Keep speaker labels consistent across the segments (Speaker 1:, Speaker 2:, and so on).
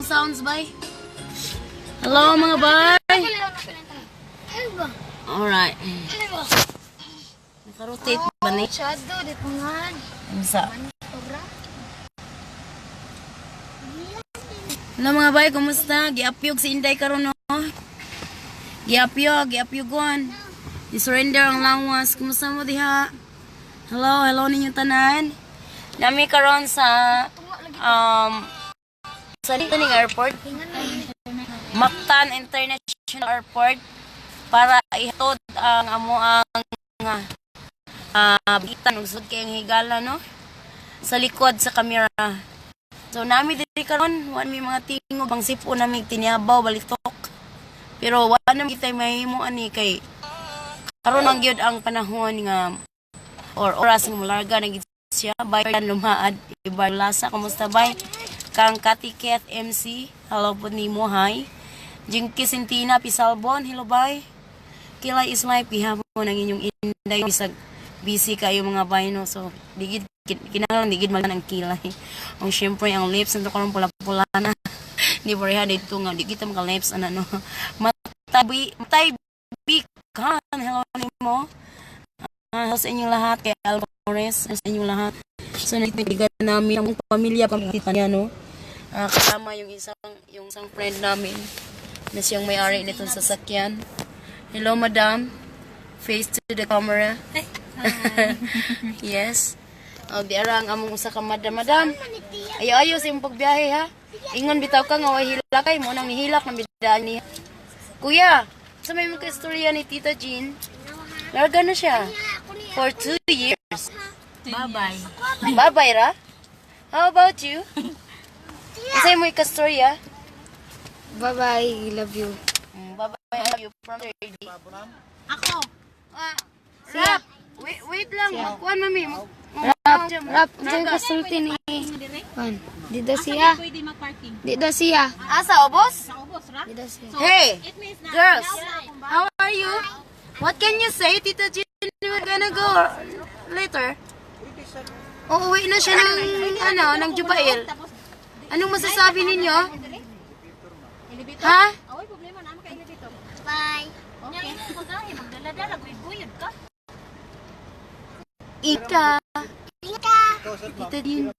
Speaker 1: Sounds, bay. Hello, mga bay. Alright. Naka-rotate ba ni?
Speaker 2: Shadow, di ko nga.
Speaker 1: Unsa? Hello, mga bay, kumusta? Giapyog si Inday karon, no? Giapyog, giapyogon. Di-surrender ang lawas. Kumusta mo diha? Hello, hello ninyo tanan. Nami karon sa dito ning airport. Mactan International Airport para ihatod ang amo ang bitan ug sud kayong higala, no, sa likod sa kamera. So nami diri karon, wa mi mga tingog ang sipo nami tiniabaw balitok. Pero wa na kitay mahimo ani kay karon ang gyud ang panahon nga or oras nga molarga na gid siya. Bayan lumaad ibarlasa, kumusta bay? Kang Katiket MC, hello po nimo, hi. Jinky Sentina Pisalbon, hello bay. Kilay is life gihapon ang inyong inday bisag busy kayo, mga bay, no. So digid kinahanglan digid man ang kilay. Ang syempre ang lips nito karon pula-pula na. Di ba dito nga di kita maka lips ana, no. Matay matay kan, hello nimo. Hello sa inyong lahat, kay Alvarez, hello sa inyong lahat. So nakitigan namin ang pamilya pamilya niya, no. Kasama yung isang friend namin na siyang may-ari nitong sasakyan. Hello, madam. Face to the camera. Yes. Oh, di ara ang among usa ka madam, madam. Ayo ayo sa imong pagbiyahe ha. Ingon bitaw ka nga way hilak kay mo nang nihilak ng bidaan niya. Kuya, sa may mga istorya ni Tita Jean, larga na siya for 2 years.
Speaker 3: Bye-bye.
Speaker 1: Bye-bye ra. How about you? Unsay mo ikastorya?
Speaker 2: Bye-bye, love you.
Speaker 1: Bye-bye, I love you from 30.
Speaker 3: Ako.
Speaker 1: Ah, rap. Wait, wait lang. Kuan mami.
Speaker 2: Rap, rap, unsay kasulti ni Juan? Di daw siya.
Speaker 3: Pwede mag-parking.
Speaker 2: Di daw siya.
Speaker 1: Asa obos?
Speaker 3: Sa ubos, ra?
Speaker 2: Di daw siya.
Speaker 1: Hey,
Speaker 3: It means na.
Speaker 1: girls. How are you? What can you say, Tita Jean? We're gonna go later. Uuwi na siya ng, ano, ng Jubail.
Speaker 3: Tapos,
Speaker 1: Anong masasabi ninyo?
Speaker 3: Elevator.
Speaker 1: Ha?
Speaker 3: Oy, problema na kay elevator.
Speaker 2: Bye.
Speaker 3: Okay. Magahi, magdala-dala, guyod ka.
Speaker 1: Ika.
Speaker 2: Ika.
Speaker 1: Tita Jean.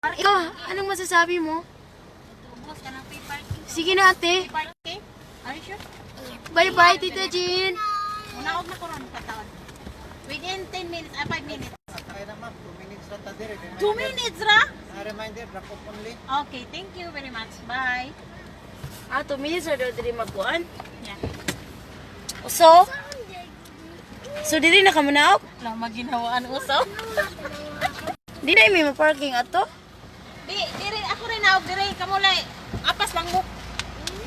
Speaker 1: Ikaw, anong masasabi mo?
Speaker 3: Ubos ka ng free parking.
Speaker 1: Sige na, ate.
Speaker 3: Free parking? Are you sure?
Speaker 1: Bye-bye, Tita Jean.
Speaker 3: Unaog na ko ron kataon. Within 10 minutes, 5 minutes.
Speaker 4: Kaya na ma'am, 2 minutes ra ta dire.
Speaker 3: 2 minutes ra?
Speaker 4: Reminder, drop off only.
Speaker 3: Okay, thank you very much. Bye.
Speaker 1: Ah, 2 minutes na daw diri magkuan.
Speaker 3: Yeah.
Speaker 1: So, so diri na ka muna.
Speaker 3: Lang maginawaan usaw.
Speaker 1: Di na may ma-parking ato.
Speaker 3: Di, diri ako rin naog diri kamulay. Apas lang mo.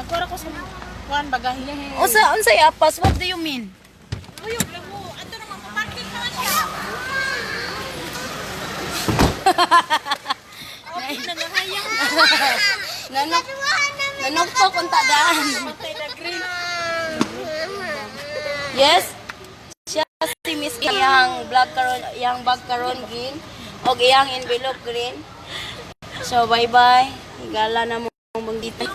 Speaker 3: Nagkuha ko sa kuan bagahe.
Speaker 1: Usa unsay apas? What do you mean?
Speaker 3: Uyog lang mo. Ato naman parking naman siya. Okay, nangahayang.
Speaker 1: Nanok nanoktok unta daan.
Speaker 3: Patay na green.
Speaker 1: Yes. Siya si Miss iyang vlog karon, iyang bag karon green og iyang envelope green. So bye-bye. Higala na mo banggita.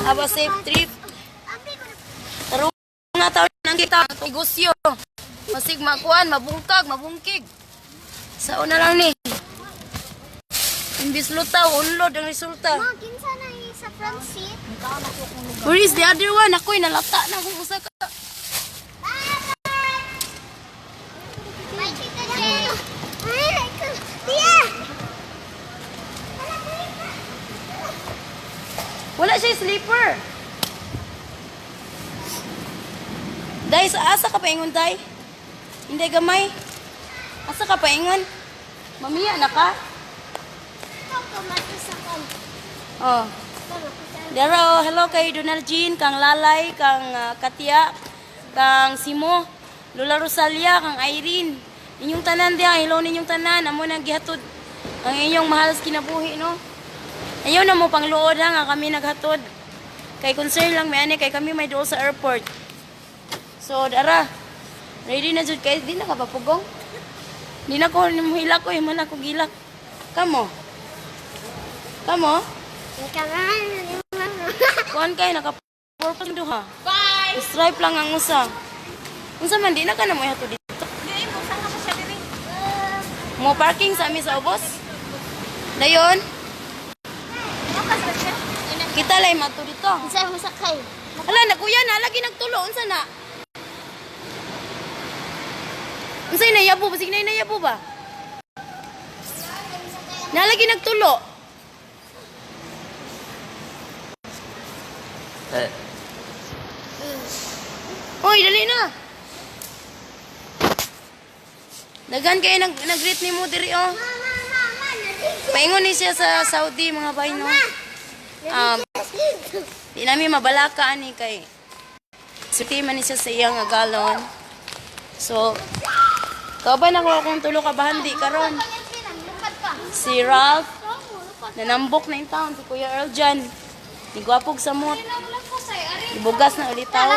Speaker 1: Have a safe trip. Tarong nga taon nang kita negosyo. Masig makuan, mabungkag, mabungkig. Sa una lang ni. Imbis lutaw, unlod ang resulta.
Speaker 2: Kinsa na sa front seat?
Speaker 1: Where is the other one? Ako'y nalata na kung usa ka.
Speaker 2: Bye, Tita Jen. Ay, Tia!
Speaker 1: Wala siya sleeper. Day, sa asa ka paingon, day? Hindi gamay. Asa ka paingon? Mamiya na ka? Oh. Dara, oh, hello kay Donald Jean, kang Lalay, kang Katya, kang Simo, Lola Rosalia, kang Irene. Inyong tanan diha, hello ninyong tanan. Amo nang gihatod ang inyong mahal sa kinabuhi, no? Ayaw na mo pangluod ha, nga kami naghatod. Kay concern lang may ani kay kami may duol sa airport. So dara. Ready na jud kay di na ka pugong. Di na ko muhilak ko, man ako gilak. Kamo. Kamo. Kuan kay naka purple duha.
Speaker 3: Bye.
Speaker 1: Stripe lang ang usa. Unsa man di na ka na mo ihatod dito.
Speaker 3: Di mo saan ka siya dire.
Speaker 1: Mo parking sa ami sa ubos. Dayon, kita lay mato dito.
Speaker 2: Unsa mo sakay?
Speaker 1: Hala, nakuya na lagi nagtulo unsa na? Unsay nayabo basig na nayabo ba? Nalagi nagtulo. Hoy, dali na. Daghan kay nag-greet nimo diri oh. Paingon ni siya sa Saudi mga bay no. Di namin mabalaka ani kay Suti man ni siya sa iyang agalon. So, kauban ako akong tulo ka bahandi karon. Si Ralph, nanambok na yung taon, si Kuya Earl dyan. Ni gwapog sa mot. Ibugas na ulit tao.